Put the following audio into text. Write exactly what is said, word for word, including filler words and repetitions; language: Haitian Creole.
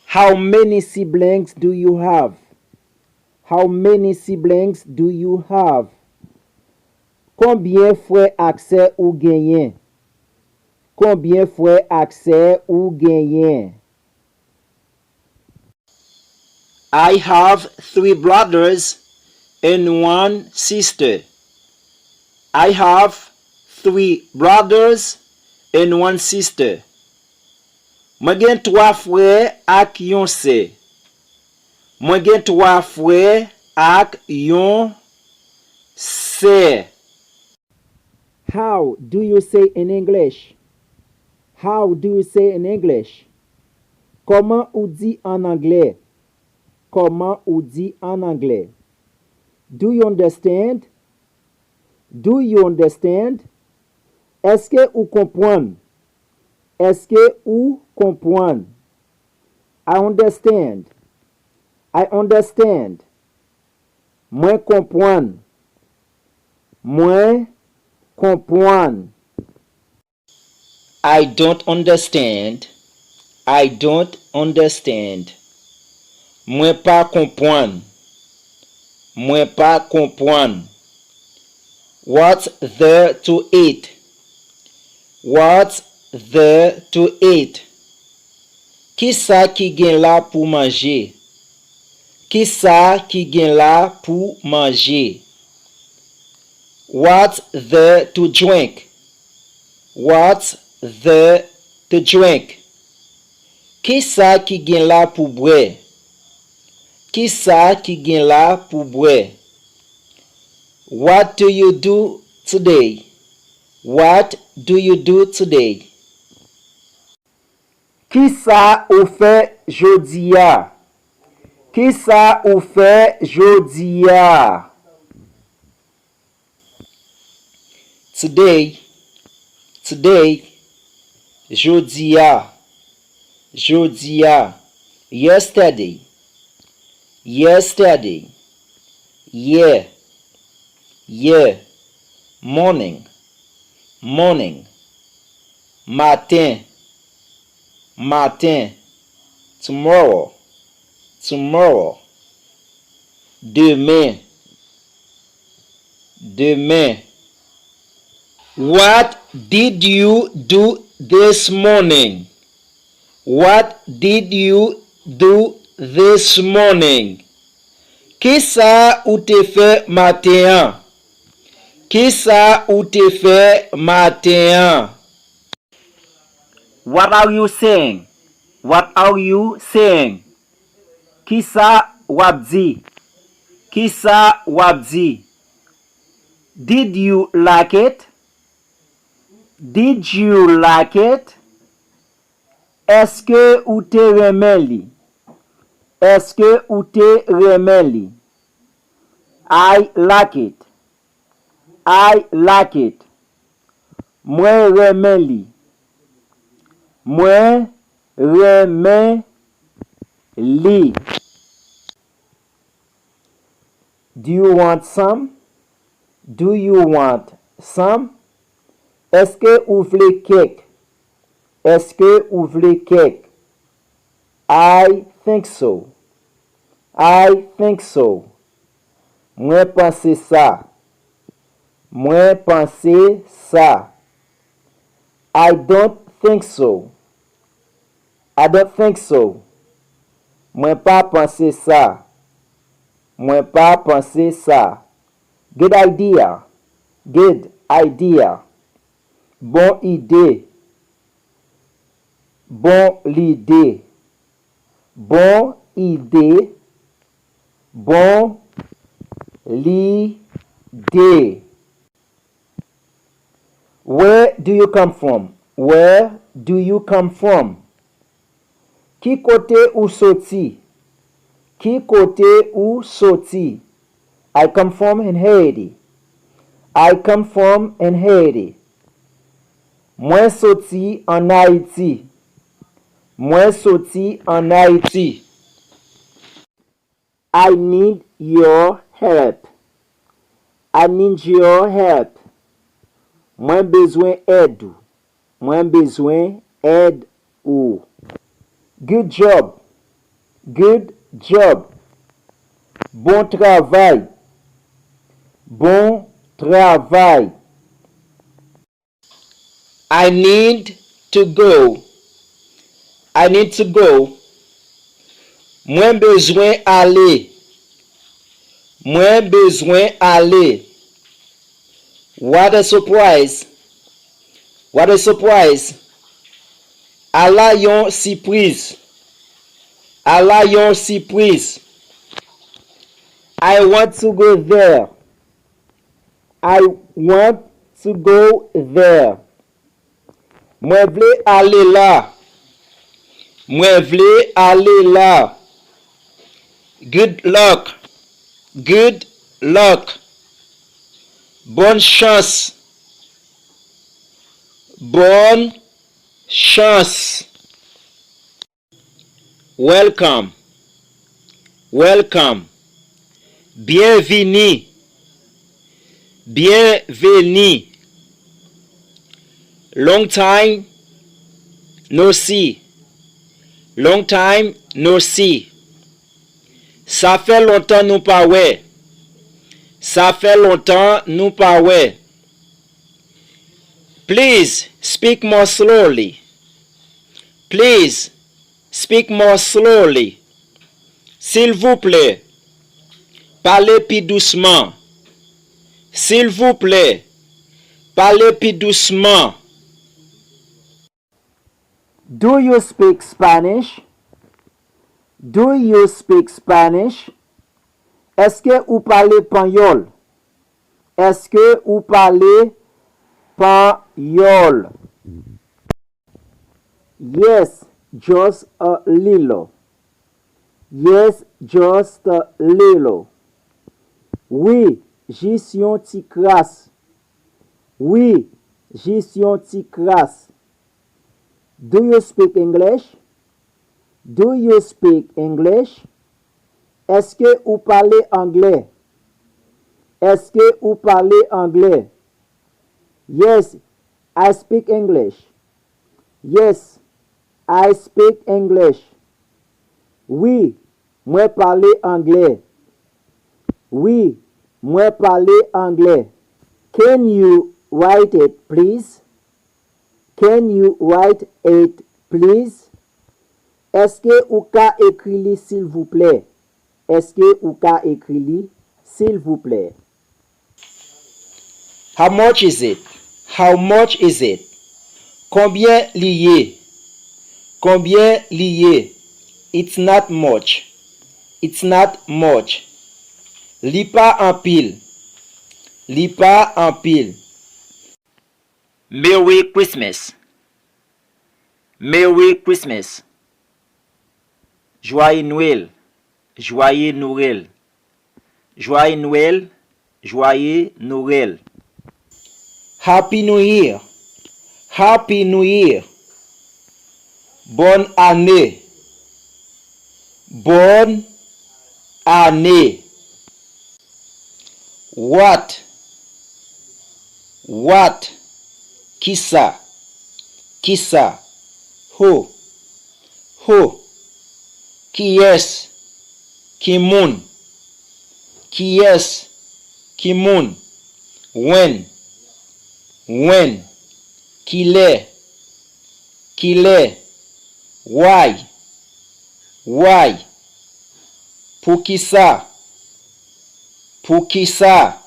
How many siblings do you have? How many siblings do you have? Konbyen frè ak sè ou genyen? Konbyen frè ak sè ou genyen? I have three brothers and one sister. I have three brothers and one sister. Mwen gen twa frè ak yon sè. Mwen gen twa frè ak yon sè. How do you say in English? How do you say in English? Kòman ou di an anglè? Kòman ou di an anglè? Do you understand? Do you understand? Èske ou konprann? Èske ou konprann? I understand. I understand. Mwen konprann. Mwen konprann. I don't understand. I don't understand. Mwen pa konprann. Mwen pa konprann. What's there to eat? What's there to eat? Kisa ki gen la pou manje? Kisa ki gen la pou manje? What's there to drink? What's there to drink? Kisa ki gen la pou bwè? Kisa ki gen la pou bwè? What do you do today? What do you do today? Kisa ou fè jodi a? Kisa ou fè jodi a? Today, today, jodi a, jodi a. Yesterday, yesterday, yè, yè. Morning, morning. Maten, maten. Tomorrow, tomorrow. Demen, demen. What did you do this morning? What did you do this morning? Kisa ou te fè maten an? Kisa ou te fè maten an? What are you saying? What are you saying? Kisa w ap di? Kisa w ap di? Did you like it? Did you like it? Èske ou te renmen li? Èske ou te renmen li? I like it. I like it. Mwen renmen li. Mwen renmen li. Do you want some? Do you want some? Èske ou vle kèk? Èske ou vle kèk? I think so. I think so. Mwen panse sa. Mwen panse sa. I don't think so. I don't think so. Mwen pa panse sa. Mwen pa panse sa. Good idea. Good idea. Bon ide. Bon lide. Bon ide. Bon lide. Where do you come from? Where do you come from? Ki kote ou soti? Ki kote ou soti? I come from in Haiti. I come from in Haiti. Mwen soti ann Ayiti. Mwen soti ann Ayiti. I need your help. I need your help. Mwen bezwen èd ou. Mwen bezwen èd ou. Good job. Good job. Bon travay. Bon travay. I need to go. I need to go. Mwen bezwen ale. Mwen bezwen ale. What a surprise. What a surprise. Ala yon sipriz. Ala yon sipriz. I want to go there. I want to go there. Mwen vle ale la. Mwen vle ale la. Good luck. Good luck. Bòn chans. Bòn chans. Welcome. Welcome. Byenvini. Byenveni. Long time no see. Long time no see. Sa fè lontan nou pa wè. Sa fè lontan nou pa wè. Please speak more slowly. Please speak more slowly. Silvouplè, pale pi dousman. Silvouplè, pale pi dousman. Do you speak Spanish? Do you speak Spanish? Èske ou pale panyòl? Èske ou pale panyòl? Yes, just a little. Yes, just a little. Wi, jis yon ti kras. Wi, jis yon ti kras. Do you speak English? Do you speak English? Èske ou pale anglè? Èske ou pale anglè? Yes, I speak English. Yes, I speak English. Wi, mwen pale anglè. Wi, mwen pale anglè. Can you write it, please? Can you write it, please? Èske ou ka ekri li, silvouplè? Èske ou ka ekri li, silvouplè? How much is it? How much is it? Konbyen li ye? Konbyen li ye? It's not much. It's not much. Li pa anpil. Li pa anpil. Merry Christmas. Merry Christmas. Joyeux Noël. Joyeux Noël. Joyeux Noël. Joyeux Noël. Happy New Year. Happy New Year. Bonne année. Bonne année. What? What? Kisa? Kisa? Who? Who? Kiyès? Ki moun? Kiyès? Ki moun? When? When? Kilè? Kilè? Why? Why? Poukisa? Poukisa?